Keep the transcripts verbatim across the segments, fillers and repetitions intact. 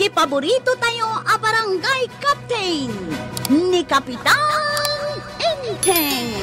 Paborito tayo a barangay captain, ni Kapitan Enteng.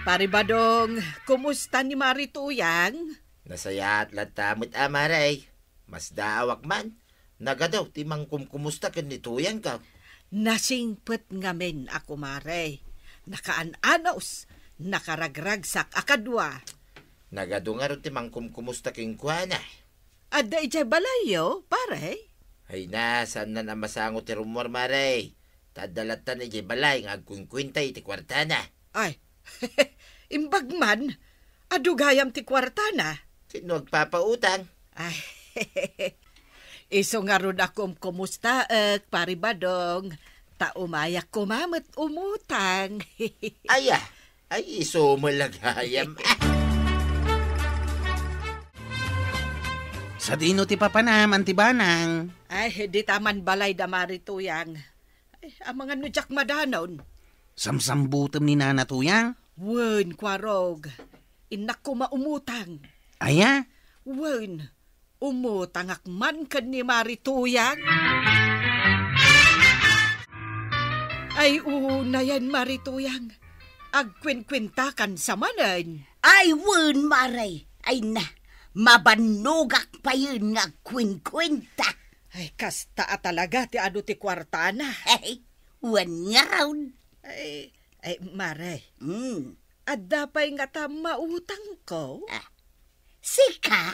Pari Badong, kumusta ni Mari Tuyang? Nasayaat latta met a, Mare. Masdaawak man. Nagadu ti mangkumkumusta ken ni Tuyangko. Nasingpet ngamin a kumare. Nakaan-anos, nakaragragsak a kadua. Nagadu ngarud ti mangkumkumusta kenkuana. Adda idiay balayyo, pare? Ay na, saannan a masango ti rummuar, Mare. Ta adda lattan idiay balay nga agkuenkuenta iti kuartana. Ay, imbag man, adu gayam ti kuartana. Sino agpapautang? Ay, isu ngarud a kumkumustaek, Pari Badong, ta umayak koma met umutang. Aya, ay isu met la gayam. Sadino ti papanam, Anti Banang? Ay, dita man balay da Mari Tuyang. Ay, amangan no diak madanon. Samsambutem ni Nana Tuyang? Wen, Kuarog. Innak koma umutang. Aya? Wen, umutangak man ken ni Mari Tuyang. Ay, unayen, Mari Tuyang. Agkuenkuentakan sa manen. Ay, wen, Mare. Ay na, mabannogak payen nga agkuenkuenta. Ay, kasta a talaga ti adu ti kuartana. Ay, wen ngarud. Ay, ay, Mare. Hmm. Adda pay ngata mautangko? Ah, sika?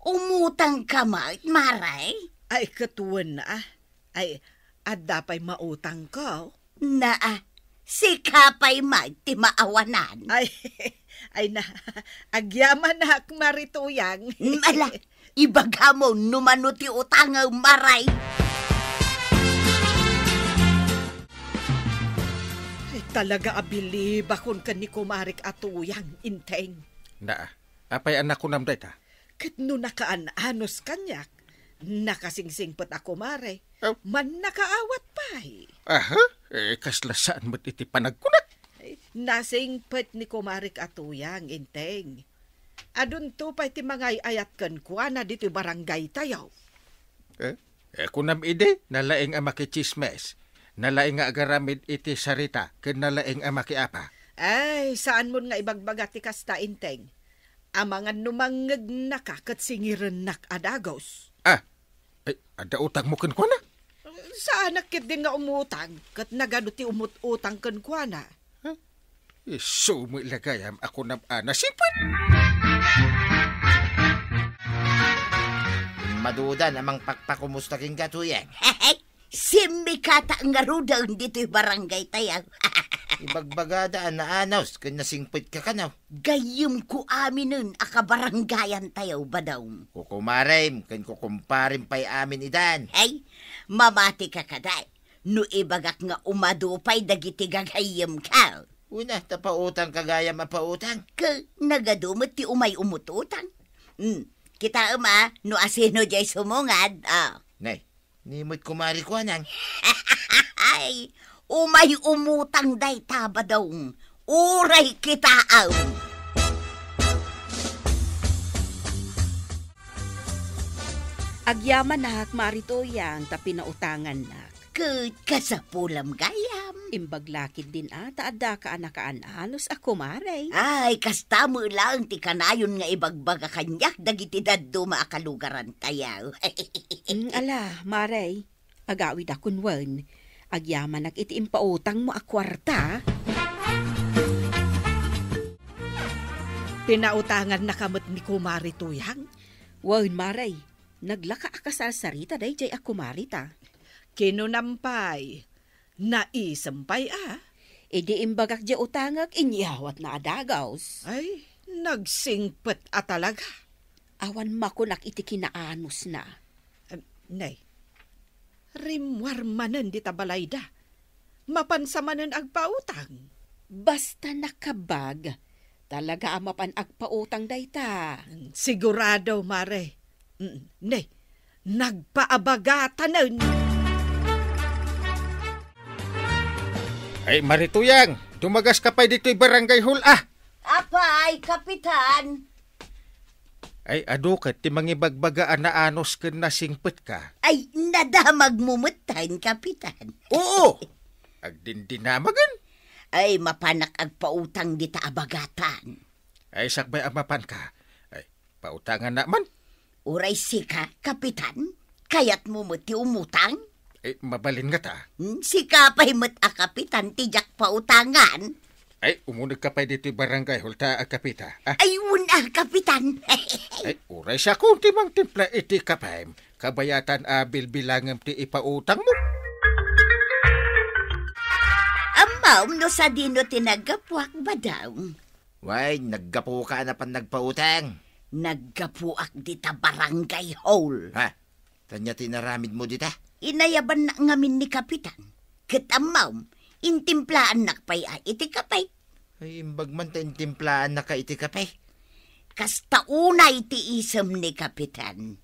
Umutangka met, Mare? Ay, ket wen, ah. Ay, adda pay mautangko? Naa, sika pay met ti maawanan. Ay, ay na, agyamanak, Mari Tuyang. Mm, ala, ibagam no mano ti utangem, Mare. Ay, talaga a bilibakon ken ni kumarik a Tuyang, Enteng. Naa, apay a nakunam dayta? Ket no nakaan-anos kaniak, nakasingsingpet a kumare, Oh. Mannakaawat pay. Aha? Eh, kasla saan met iti panagkunak? Ay, nasingpet ni kumarik a Tuyang, Enteng. Adunto pay ti mangay-ayat kenkuana ditoy barangay tayo. Eh? Eh, kunam idi, nalaing a makitsismes, nalaing nga agaramid iti sarita, ken nalaing a makiapa. Ay, saanmon nga ibagbaga ti kasta, Enteng. Amangan no mangngegnaka ket singirennak a dagus. Ah, ay, adda utangmo kenkuana? Saanak ketdin nga umutang, ket nagadu ti umut-utang kenkuana. Huh? Isu met la gayam a kunam a nasipet. Madudan a mangpakpakumusta kenka, Tuyang. Simmikata ngaruden ditoy barangay tayo. Ibagbagada a naanos ken nasingpetka kano. Gayyemko aminen a kabarangayan tayo, Badong. Kukumarem ken kukumparem pay amin idan. Ay, mamatika kadi no ibagak nga umadu pay dagiti gagayyemko. Una, ta pautangka gayam a pautang. Ket nagadu met ti umay umut-utang. Hmm, kitaem a, no asino diay sumungad, a. Nay, ni met kumari kuanang. Ay, umay umutang dayta, Badong. Uray kitaem. Agyamanak, Mari Tuyang, ta pinautangannak. Ket kasapulam gayam. Imbag la ketdin a, ta addaka a nakaan-anos a kumare. Ay, kasta met laeng ti kanayon nga ibagbaga kaniak dagiti dadduma a kalugaran tayo. Mm, ala, Mare, agawidakon wen. Agyamanak iti impautangmo a kuarta. Pinautangannaka met ni Kumare Tuyang? Wen, Mare. Naglaka a kasarsarita daydiay a kumarita. Kinunam pay, naisem pay a. Idi imbagak diay utangek, inyawatna a dagus. Ay, nagsingpet a talaga. Awan makunak iti kinaanosna. Em, nay, rimmuar manen dita balayda. Mapansa manen agpautang. Basta nakabag, talaga a mapan agpautang dayta. Sigurado, Mare. Mm, ne, nagpaabagatanen. Ay, Mari Tuyang, dumagaska pay ditoy barangay hall, ah! Apay, Kapitan? Ay, adu ket ti mangibagbaga a naanus ken nasingpetka. Ay, nadamagmo metten, Kapitan. Oo! Agdindinamagen. Ay, mapanak agpautang dita a bagatan. Ay, sakbay a mapanka. Ay, pautangannak man. Uray sika, Kapitan? Kayatmo met ti umutang? Eh, mabalin ngata. Hmm, sika pay met a kapitan ti diak pautangan. Ay, umunegka pay ditoy barangay hall ta agkapita. Ah. Ay, wen a, Kapitan. Ay, uray siakon ti mangtimpla iti kapem. Kabayatan a bilbilangem ti ipautangmo. Ammom no sadino ti naggapuak, Badong? Way, naggapuka a napan nagpautang. Naggapuak dita barangay hall. Ha? Ania ti inaramidmo dita? Inayabannak ngamin ni Kapitan. Ket ammom, intimplaannak pay a iti kape. Ay, imbag man ta intimplaannaka iti kape. Kasta unay ti isem ni Kapitan.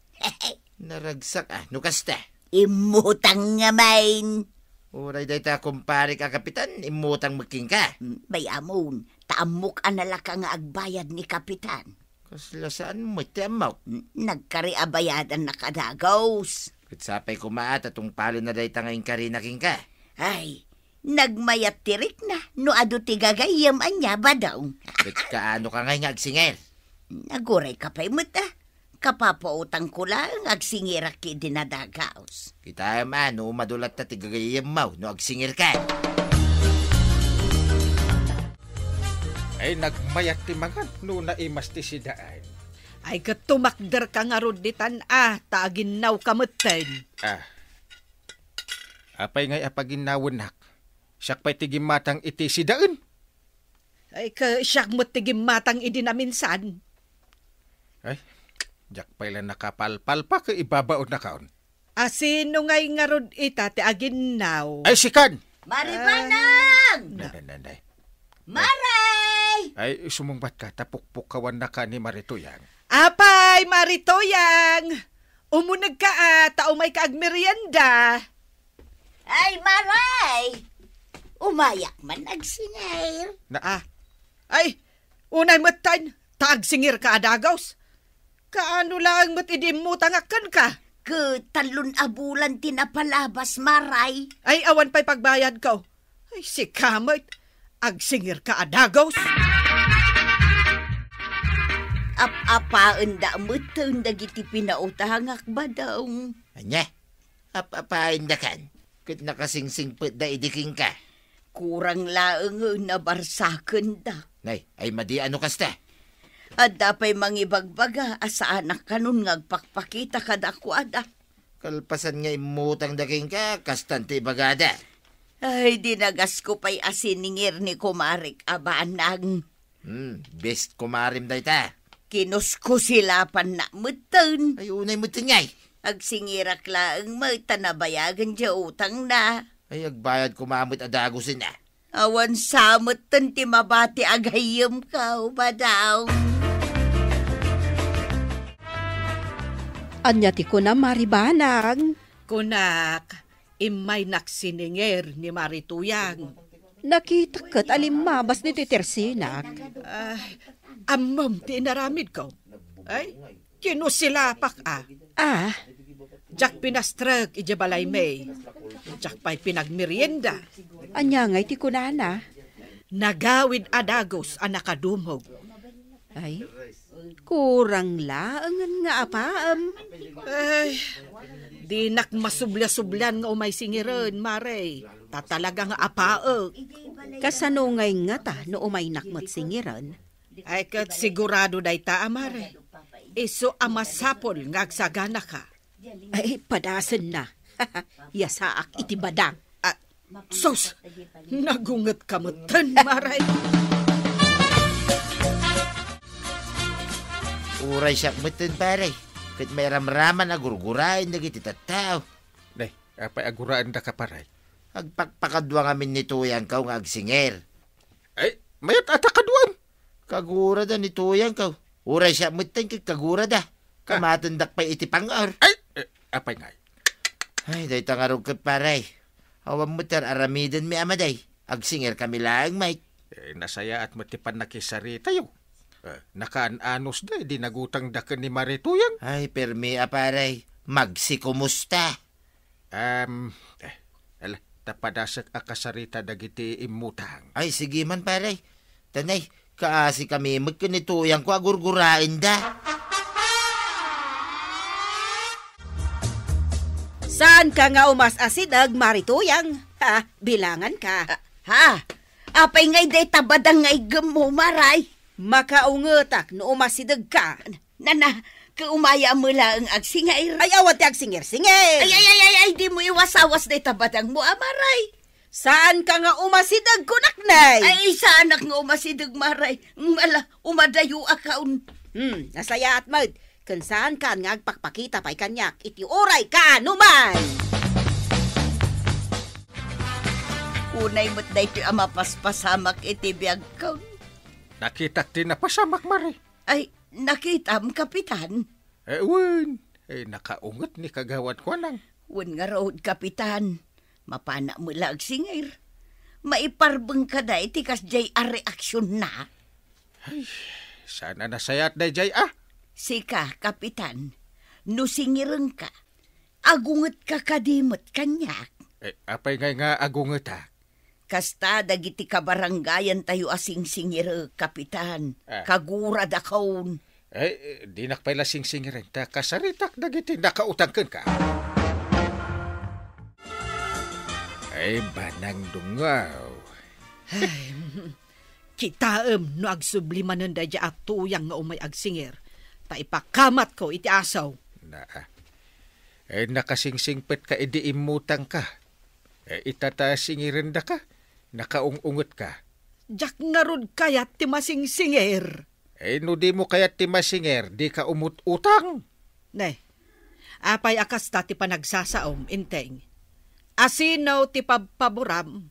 Naragsak a, no kasta. Immutang ngamin. Uray dayta kumparek a Kapitan, immutang met kenka. Hmm, bay-amon, ta ammok a nalaka nga agbayad ni Kapitan. Kasla saan met ti ammok? N-, nagkari a bayadannak a dagus. Ket sapay koma ta tungpalenna dayta nga inkarina kenka. Ay, nagmayat ti rikna no adu ti gagayyem ania, Badong. Ket kaano ka ngay nga agsingir? Agurayka pay met a. Kapapautangko laeng agsingirak idi nadagus. Kitaem a no umadu latta ti gagayyemmo no agsingirka. Ay, nagmayat ti mangan no naimas ti sidaen. Ay, ket tumakderka ngarud ditan a, ta aginnawka metten. Ah. Apay ngay a paginnawennak? Siak pay ti gimmatang iti sidaen. Ay, ket siak met ti gimmatang idi naminsan. Ay, diak pay la nakapalpalpak, ibabaonnakon. A, sino ngay ngarud ita ti aginnaw? Ay, sikan! Maribanag! Nay, nay, nay, nay. Maray! Ay, sumungbatka, ta pukpukkawannaka ni Marituyang. Apay, Marituyang! Umunegka a, ta umayka agmerienda. Ay, Maray! Umayak man agsingir. Na, ah, Ay, unay metten, ta agsingirka a dagus. Kaano laeng met idi immutangak kenka? Ket talon a bulan ti napalabas, Maray. Ay, awan pay pagbayadko. Ay, sika met, agsingirka a dagus. Ap-apaenda metten dagiti pinautangak, Badong. Ania? Ap-apaendakan, ket nakasingsingpetda idi kenka. Kurang laengen a barsakendak. Nay, ay madi a no kasta. Adda pay mangibagbaga a saanak kanon nga agpakpakita kadakuada. Kalpasan nga immutangda kenka, kastan ti ibagada. Ay, dinagasko pay a siningir ni kumarek a banag. Hmm, best kumarem dayta. Kinuskusilapanna metten. Ay, unay metten ngay. Agsingirak laeng met ta nabayagen diay utangna. Ay, agbayad koma met a dagusen a. Awan sa metten ti mabati a gayyemko, Badong. Ania ti kunam, Maribanag? Kunak, immaynak siningir ni Marituyang. Nakitak ket a limmabas ditoy tersinak. Ay, ammom ti inaramidko? Ay, kinusilapak a. Ah? Diak pinastrek idiay balaymi. Diak pay pinagmerienda. Ania ngay ti kunana? Nagawid a dagus a nakadumog. Ay, kurang laengen nga apaem. Ay, dinak masublia-sublian nga umay singiren, Mare. Ta talaga nga apaek. Kasano ngay ngata no umaynak met singiren? Ay, ket sigurado dayta a, Mare. Isu a masapul nga agsaganaka. Ay, padasenna. Yasaak iti badang. Ah, sus! Nagungetka metten, Maray. Uray siak metten, pare. Ket mairamraman a gurguraen dagiti tattao. Nay, apay a guraendaka, pare? Agpakpakadua ngamin ni Tuyangko nga agsingir. Ay, mayat a ta kaduam. Kagurada ni Tuyangko. Uray siak metten ket kagurada. Ka- Kamatendak pay iti pang-or. Ay, eh, apay ngay? Ay, dayta ngarud ket, pare. Awan met ti ar-aramidenmi a madi. Agsingirkami laeng met. Eh, nasayaat met ti pannakisaritayo. Eh, nakaan-anos da, di nagutangda ken ni Marituyang. Ay, permi a pare, magsikumusta. Em, eh, ala, ta padasek a kasarita dagiti immutang. Ay, sige man, pare. Tanay, kaasi kami met ken ni Tuyang ko a gurguraenda. Saan ka nga umas-asideg, Marituyang? Ha, bilangan ka. Ah, ha? Apay ngay dayta badang nga iggemmo, Maray? Makaungetak no umasideg ka. Nana, kaumaya mo laeng agsingir. Ay, awan ti agsingir-singir. Ay, ay, ay, ay, ay, di mo iwas-awas dayta badang mo, a Maray. Saan ka nga umasideg, kunak, nay? Ay, saanak nga umasideg, Maray. Ala, umadayo a kaon. Hmm, nasayaat met. Ken saan kan nga agpakpakita pay kaniak iti uray kaano man. Unay met daytoy a mapaspasamak iti biagko. Nakitak ti napasamak, Maray. Ay, nakitam, Kapitan? Eh, wen. Eh, nakaunget ni Kagawad Kuanang. Wen ngarud, Kapitan. Mapanak met la agsingir. Maiparbeng kada iti kasdiay a reaksionna. Ay, saan a nasayaat daydiay, a? Sika, Kapitan, no singirenka, agungetka kadi met kaniak? Eh, apay ngay nga agungetak? Kasta dagiti kabarangayantayo a singsingirek, Kapitan. Ah. Kaguradakon. Eh, eh, dinak pay la singsingiren, ta kasaritak dagiti nakautang kenka. Ay, banang dungaw. Ay, kitaem no agsubli manen daydiay a Tuyang nga umay agsingir, ta ipakamatko iti asaw. Naa. Eh, nakasingsingpetka idi immutangka. Eh, ita ta singirendaka, nakaung-ungetka. Diak ngarud kayat ti masingsingir. Eh, no dimo kayat ti masingir, dika umut-utang. Ne, apay a kasta ti panagsasaom, Enteng? Asino ti pabpaboram?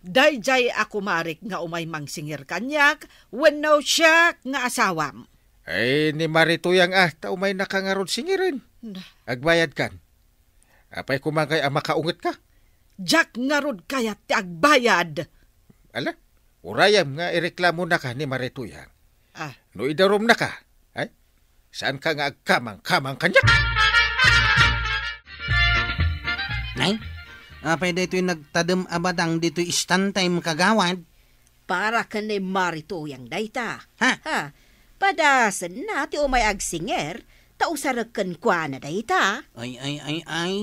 Daydiay a kumarik nga umay mangsingir kaniak, wenno siak nga asawam? Eh, ni Marituyang a, ta umaynaka ngarud singiren. Na. Agbayadkan. Apay koma ngay a makaungetka? Diak ngarud kayat ti agbayad. Ala, urayem nga ireklamonaka ni Marituyang. Ah. No idarumnaka, ay, saanka nga agkamangkamang kaniak? Nay, apay daytoy nagtadem a badang ditoy istantay, Kagawad? Para ken ni Marituyang dayta. Ha? Ha? Padasenna ti umay agsingir, ta usarek kenkuana dayta. Ay, ay, ay, ay.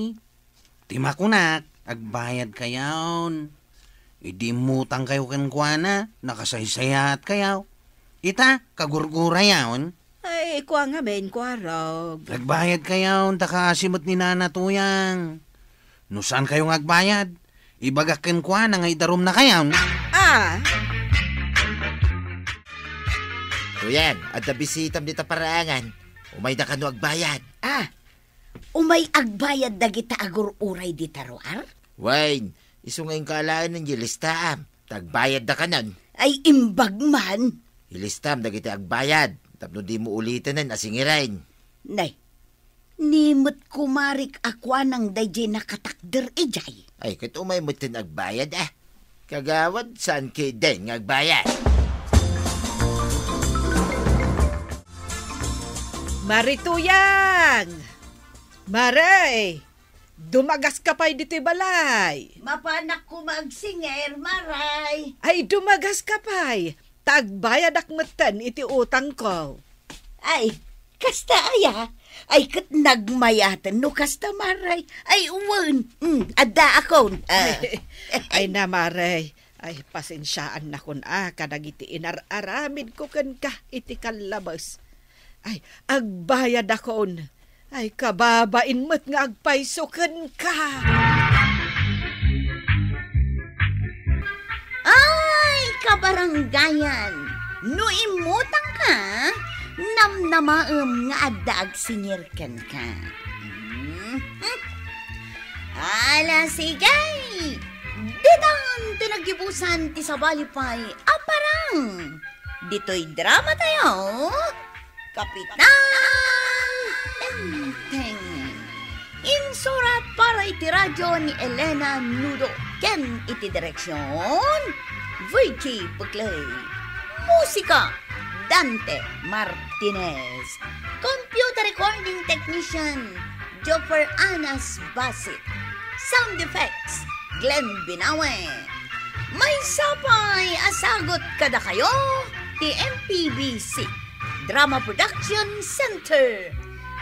Ti makunak, agbayadkayon. Idi immutangkayo kenkuana, nakasaysayaatkayo. Ita, kagurgurayon. Ay, kua ngamin, kuarog. Agbayadkayon, ta kaasi met ni Nana Tuyang. No saankayo nga agbayad, ibagak kenkuana nga idarumnakayon. Ah. Tuyang, adda bisitam dita paraangan. Umayda kano agbayad. Ah, umay agbayad dagita agur-uray dita ruar? Wen, isu nga inka alaen nga ilistaam, ta agbayadda kanon. Ay, imbag man. Ilistam dagiti agbayad, tapno dimo ulitenen a singiren. Nay, ni met kumarik a kuanang daydiay nakatakder idiay. Ay, ket umay metten agbayad, a. Kagawad, saan ketdin nga agbayad? Marituyang! Maray! Dumagaska pay ditoy balay. Mapanak koma agsingir, Maray. Ay, dumagaska pay. Ta agbayadak metten iti utangko. Ay, kasta aya? Ay, ket nagmayaten no kasta, Maray. Ay, wen. Mm, addaakon. Ah. Ay na, Maray. Ay, pasensiaannakon a kadagiti inar-aramidko kenka iti kallabes. Ay, agbayadakon. Ay, kababain met nga agpayso kenka. Ay, kabarangayan, no immutangka, namnamaem nga adda agsingir kenka. Mhm. Ala, sige! Ditan ti naggibusan ti sabali pay a parang. Ditoy drama tayo, Kapitan Enteng. Insurat para iti radio ni Elena Nudo ken iti direksyon, Virgie Buclay. Musika, Dante Martinez. Computer recording technician, Jopper Anas Basit. Sound effects, Glenn Binawe. Maysa pay a sagut kadakayo ti M P B C Drama Production Center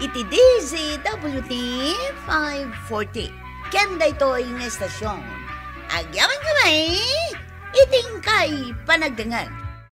iti D Z W T five forty. Ken daytoy nga estasyon, agyamankami iti inkay panagdengngeg.